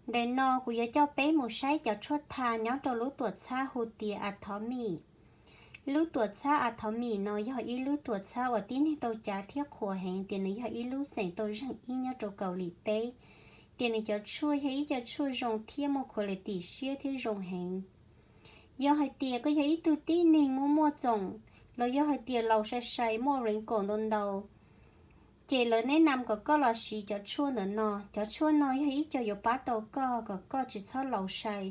Ntawm no kuv yuav coj peb mus saib cov tshuaj tha nyob rau lub tuam txhab hu tias Atomy. Lub tuam txhab Atomy no yog ib lub tuam txhab uas tib neeg tau cav thiab qhuas heev tias nws yog ib lub xeem tau zeeg ib nyob rau Kaus Lim teb, tias nws cov tshuaj yog ib co tshuaj zoo thiab muaj quality siab thiab zoo heev. Yog hais tias koj yog ib tug tib neeg muaj muaj txoom, los yog hais tias laus sai sai muaj wrinkle ntau ntau, ces lawv neb nam kom koj los siv cov tshuaj ntawm no. Cov tshuaj no yog ib co yuav pab tau koj kom koj tsis txhob laus sai,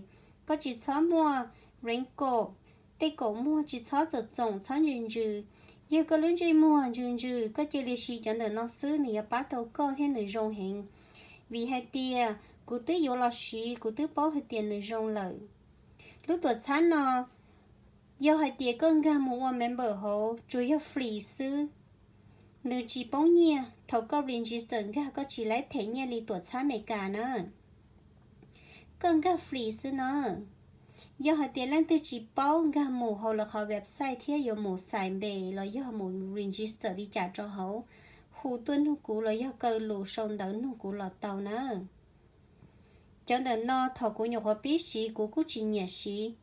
koj tsis txhob muaj wrinkle, tej kaum muag tsis txhob txoom txoom txhob ntsws ntsws. Yog koj lub ntsej muag ntsws ntsws, koj cia li siv cov ntawm no xwb, nws yuav pab tau koj thiab nws zoo heev. Vim hais tias kuv twb yuav los siv, kuv twb paub hais tias nws zoo lawm. Lub tuam txhab no yog hais tias koj nkag mus ua member hauv, tsuas yog free xwb. Nws tsis poob nyiaj, thaum koj register nkag koj tsis laib them nyiaj li tuam txhab Amelikas na. Koj nkag free xwb na. Yog hais tias leej twg tsis paub nkag mus hauv lawv qhov website thiab yuav mus xais npe los yog mus register li cas rau hauv, hu tuaj nug kuv los yog kaw lus sau ntawv nug kuv los tau na. Cov ntawm no thaum kuv nyuam qhuav pib siv kuv kuj tsis nyiam siv,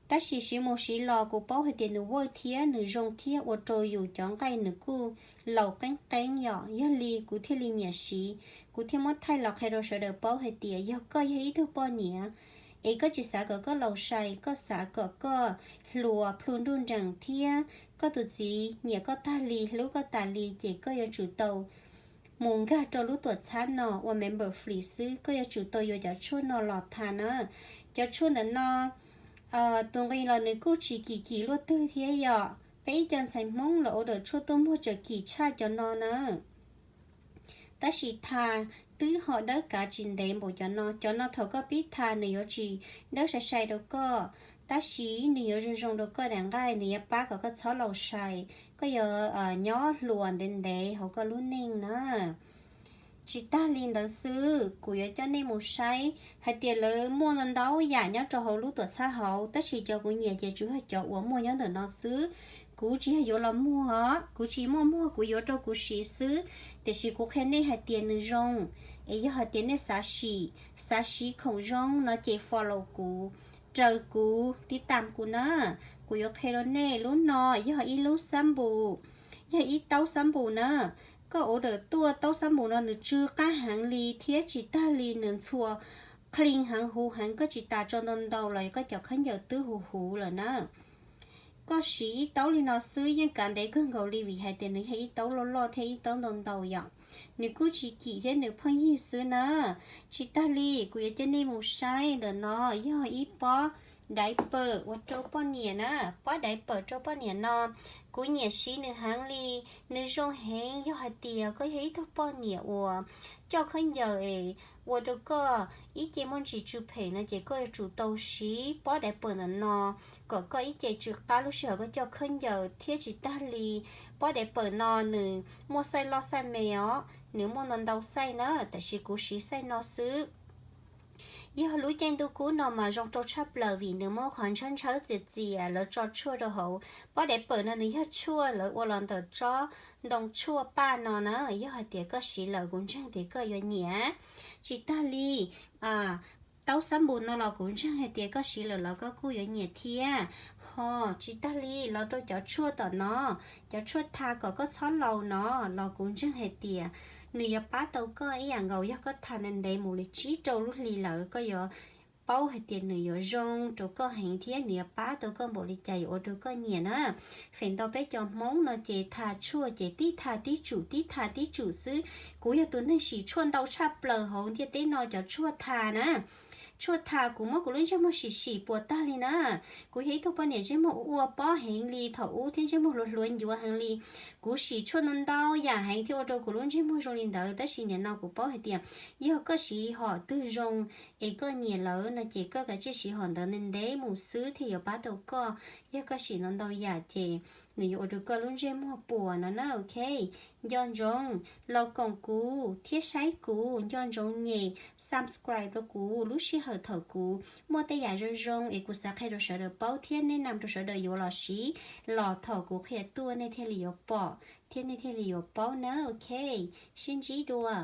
tab sis siv mus siv los kuv paub hais tias nws work thiab nws zoo thiab ua rau yus cov nqaij nws kuj laus qeeb qeeb yom. Yog li kuv thiaj li nyiam siv, kuv thiaj muab thaij los qhia rau sawv daws paub hais tias yog koj yog ib tug poj niam es koj tsis xav kom koj laus sai, koj xav kom koj hluas plhu nruj nreem thiab koj tus txiv nyiam koj tag li hlub koj tas li ces koj yuav tsum tau mus nkag rau lub tuam txhab no ua member free xwb, koj yuav tsum tau yuav cov tshuaj no los tha na. Cov tshuaj ntawm no tus nqi los nws kuj tsis kim kim luaj twg thiab yom. Peb ib co ntxhais Hmoob los order tshuaj tuaj muag tseem kim tshaj cov no na. Tab sis tha twb ho dawb kav tsis ntev npaum cov no. Cov no thaum koj pib tha nws yuav tsis dawb sai sai rau koj, tab sis nws yuav zoo zoo rau koj daim nqaij, nws yuav pab kom koj txhob laus sai, koj yuav nyob hluas ntev ntev hauv koj lub neej na. Tsis tag li ntawd xwb, kuv yuav coj nej mus saib hais tias lawv muaj ntau ntau yam nyob rau hauv lub tuam txhab hauv, tab sis cov kuv nyiam ces tsuas yog cov uas muaj nyob ntawm no xwb. Kuv tsis yog yuav los muag, kuv tsis muaj muag, kuv yuav rau kuv siv xwb. Tiam sis kuv qhia nej hais tias nws zoo, es yog hais tias nej xav sim, xav siv khoom zoo no ces follow kuv, raws kuv, tiv tam kuv na. Kuv yuav qhia rau nej, lub no yog ib lub xab npum, yog ib taub xab npum na. Koj order tuaj taub xab npum no nws tsw qab heev li thiab tsis tag li nws ntxhua clean heev huv heev, koj tsis tas tso ntau ntau los koj cov khaub ncaws twb huv huv lawm na. Koj siv ib taub li no xwb yeej kav ntev kawg nkaus li vim hais tias nws yog ib taub loj loj thiab ib taub ntau ntau yom. Nws kuj tsis kim thiab nws pheej yig xwb na. Tsis tag li kuv yuav coj nej mus saib ntawm no, yog ib pob diaper ua rau poj niam na. Pob diaper rau poj niam no kuv nyiam siv nws heev li, nws zoo heev. Yog hais tias koj yog ib tug poj niam uas coj khaub ncaws es ua rau koj ib ce muaj ntsis tsw phem no ces koj yuav tsum tau siv pob diaper ntawm no kom koj ib ce tsw qab lub sij hawm koj coj khaub ncaws thiab tsis tag li. Pob diaper no nws muaj xaij loj xaij me os, nws muaj ntau ntau xaij na, tab sis kuv siv xaij no xwb. Yog lub caij ntuj kub no mas zoo rau tshaj plaws vim nws muaj qhov ntshaw ntshaw txias txias lawv tso tshuaj rau hauv. Pob diaper no nws yog tshuaj lawv ua los ntawm tsob ntoo tshuaj paj no na. Yog hais tias koj siv lawm kuv ntseeg tias koj yuav nyiam. Tsis tag li, taub xab npum no los kuv ntseeg hais tias koj siv lawm los koj kuj yuav nyiam thiab. Ho tsis tag li los rau cov tshuaj tom no, cov tshuaj tha kom koj txhob laus no los kuv ntseeg hais tias nws yuav pab tau koj ib yam nkaus. Yog koj tha ntev ntev mus li tsib rau lub hli lawm koj yuav paub hais tias nws yuav zoo rau koj heev thiab nws yuav pab tau koj npaum li cas yuav ua rau koj nyiam na. Feem ntau peb cov Hmoob no ces tha tshuaj ces tib tha tib tsum, tib tha tib tsum xwb. Kuv yog tus neeg sim tshuaj ntau tshaj plaws hauv ntiaj teb no cov tshuaj tha na. Tshuaj tha kuv muab kuv lub ntsej muag sim sim puas tag li na. Kuv yog ib tug poj niam ntsej muag ua pob heev li thaum ub thiab ntsej muag hluav hluav ncuav heev li. Kuv sim tshuaj ntau ntau yam heev thiaj ua rau kuv lub ntsej muag zoo li ntawd, tab sis nim no kuv paub hais tias yog koj siv hom twg zoo es koj nyiam lawm no ces koj kav tsij siv hom ntawd ntev ntev mus xwb thiaj yuav pab tau koj. Yog koj sim ntau ntau yam ces nws yuav ua rau koj lub ntsej muag puas no na, ok. Nco ntsoov los koom kuv thiab saib kuv, nco ntsoov nyem subscribe rau kuv lub sij hawm thaum kuv muaj tej yam zoo zoo es kuv xav qhia rau sawv daws paub thiab nej nam rau sawv daws yuav los siv, los thaum kuv qhia tuaj nej thiaj li yuav pom thiab nej thiaj li yuav paub na, ok. Sib ntsib dua.